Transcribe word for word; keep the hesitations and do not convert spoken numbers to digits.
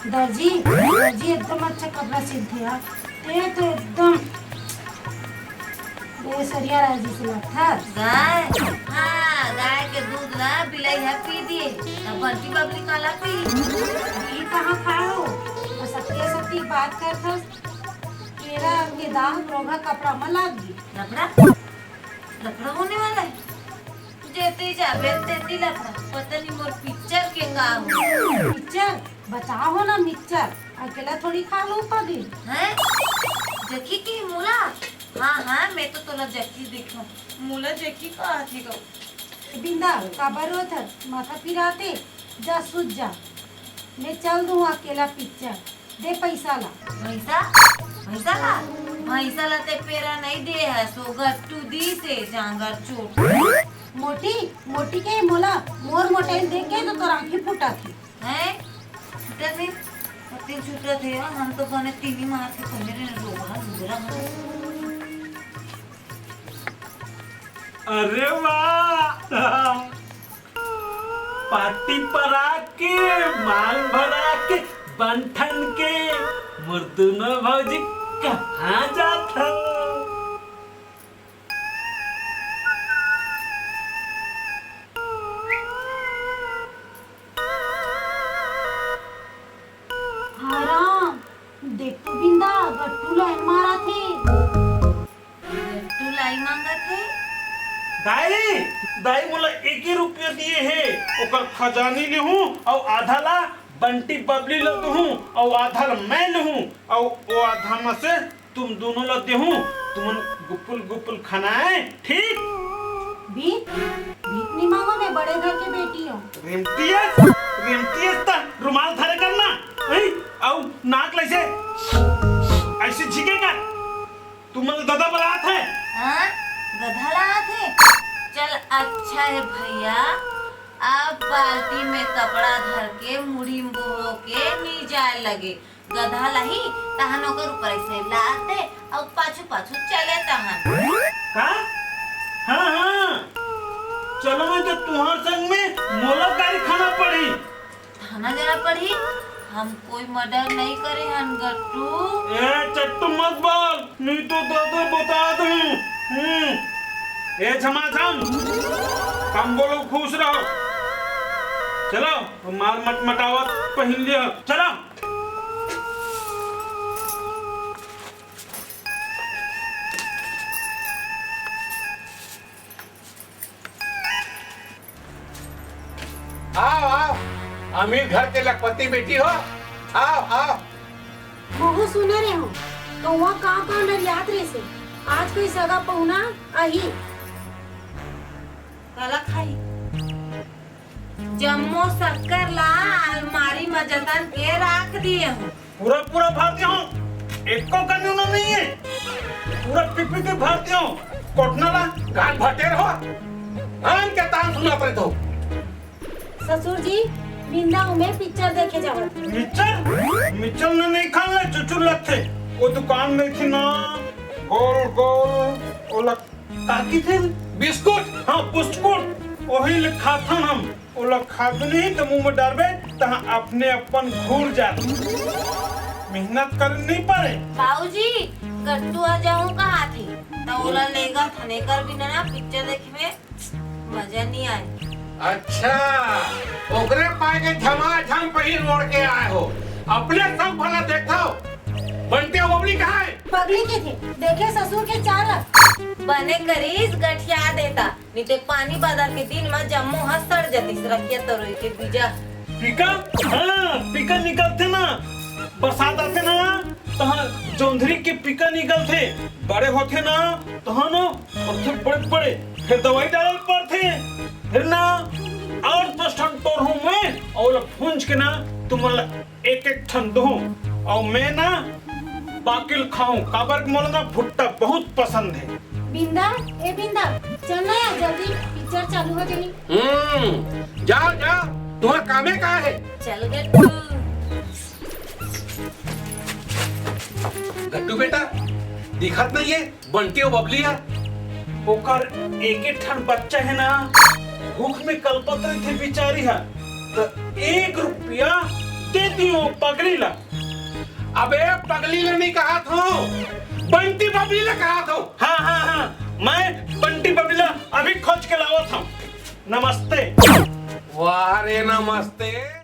दर्जी, दर्जी एकदम अच्छा कपड़ा सिलथे यार। ते तो एकदम ये सरिया राजी से लगता। गाय, हाँ, गाय के दूध ला बिलाई ह पी दिए, तब बंटी बबली काला पी? ये कहाँ खाए हो? और सबके सबकी बात करथस। केरा के दाम रोगा कपड़ा में लाग गई। लफड़ा? लफड़ा होने वाला है? जेती जाबे तेती लफड़ा। पता नहीं मोर पिक्चर के का हो। पिक्चर? बचाओ ना मिक्सचर, अकेला थोड़ी खा लो पा दिन। हैं? जकी की मोला? हाँ, हाँ, मैं तो तोला जकी दिखूं। मोला जकी का आथे गो? बिंदा, काबर रोत हस? माथा पिराते? जा सुत जा। मैं चल दूं अकेला पिक्चर। दे पैसा ला। भैंसा? भैंसा ला? भैंसा ला ते पेरा नहीं दे है, सो गट्टू दी से जांगर चोट। मोटी, मोटी के मोला, मोर मोटाई देख के तो तोर आँखी फूटा थी। हैं? छूटत हे, पत्ती छूटत हे, हम तो बने तीनी मार के पहले रोगहा लुगरा हन। अरे वाह! पार्टी परा के, मांग भरा के, बंठन के, मोर दुनो भौजी कहाँ जात हव? हाय राम, देख तो बिंदा, गट्टू लाइन मारत हे। गट्टू लाई मांगत हे। दाई, दाई मोला एक ही रुपया दिए हे, ओकर खजानी लेहूं अउ आधा ला बंटी बबली ला दूहूं अउ आधा ला मैं लेहूं अउ ओ आधा में से तुम दोनों ला देहूं, तुमन गुपुल गुपुल खाना है, ठीक? भीख? भीख नहीं मांगो, मैं बड़े घर के बेटी हूँ। रिमटियस, रिमटियस ता रुमाल धरे करना, हैं? अउ नाक ला ऐसे, ऐसे झिके कर। तुमन ला दादा बलात हे। हाँ? गधा लात हे? चल अच्छा है भैया, अब बाल्टी में कपड़ा धर के मुड़ी में बोहो के नी जाए लगे। गधा लाही, तहन ओकर ऊपर ऐसे लाद दे अउ पाछू पाछू चले तहन। का? हाँ, हाँ। चलो मैं तो तुहार संग में मोला गारी खाना पड़ी। थाना जाना पड़ी? हम कोई मर्डर नहीं करे हन गट्टू। ए, चट्टू मत बोल, नहीं तो दादा बता दूं। हम्म। ए, झमाझम, कम बोलो, खुश रहो। चलो, माल मटमटावत पहिन लिया। चलो। आओ, आओ, अमीर घर के लखपति बेटी हो, आओ, आओ। महू सुने रहे हो, कौवा कांव कांव लरियात रहिसे, आज कोई सगा पहुना आही। काला खाई? जम्मो शक्कर ला अलमारी म जतन के राख दिए हूँ। पूरा पूरा भर दिए हूँ, एको कनी नहीं है। पूरा पी पी के भर दिए हूँ। कोटना ला गान भटेर हो, आन के तान सुनात रहे तो। ससुर जी, बिंदा उमे पिक्चर देखे जावत। मिक्सचर? मिक्सचर ने नहीं खान ले, चुचुर लगथे। वो दुकान में थी ना, गोल गोल, वो लग काकी थे? बिस्कुट? हाँ, पुस्कुट। वही ले खाथन हम। ओला खादू नहीं तो मुंह में डालबे, तहाँ अपने अपन घूर जात। मेहनत कर नहीं पारे। बाबूजी, गट्टू आ जाऊं कहा थे, तो ओला लेगा थने कर बिना ना पिक्चर देखे में मजा नहीं आए। अच्छा, ओकरे पाए के झमाझम पहिर ओढ़ के आए हो। अपने सब भला देखो। बंटिया बबली कहाँ है? पगली के थे, देखे ससुर के चाल। बने करीस गठिया देता, नहीं ते पानी बादर के दिन म जम्मो ह सड़ जतिस रखिया तरोई के बीजा। पिका? हाँ, पिका निकलथे ना, बरसात आथे ना, तहाँ जोंधरी के पिका निकलथे, बड़े होथे ना, तहाँ ना होथे बड़े बड़े, फिर दवाई डालल पड़थे, फिर ना आठ दस ठन टोरहूँ मैं, अउ ओला भूंज के ना तुमन ला एक एक ठन दूँ, अउ मैं ना बाकिल खाऊं, काबर के मोला ना भुट्टा बहुत पसंद है। बिंदा, ए बिंदा, चल ना यार, जल्दी पिक्चर चालू हो जाई। हम्म, जाओ, जाओ, तुम्हारा कामे का है? चल गट्टू। गट्टू बेटा, दिखत नहीं है, बंटी अउ बबली है। ओकर एक एक ठन बच्चा है ना, भूख में कलपत रहिथे बिचारी है, त एक रुपया दे दी वो पगली ला। अबे पगली ला नहीं कहा था, बंटी बबली ला कहा था। हाँ हाँ हाँ, मैं बंटी बबली ला अभी खोज के लावत हूँ। नमस्ते। वाह रे नमस्ते।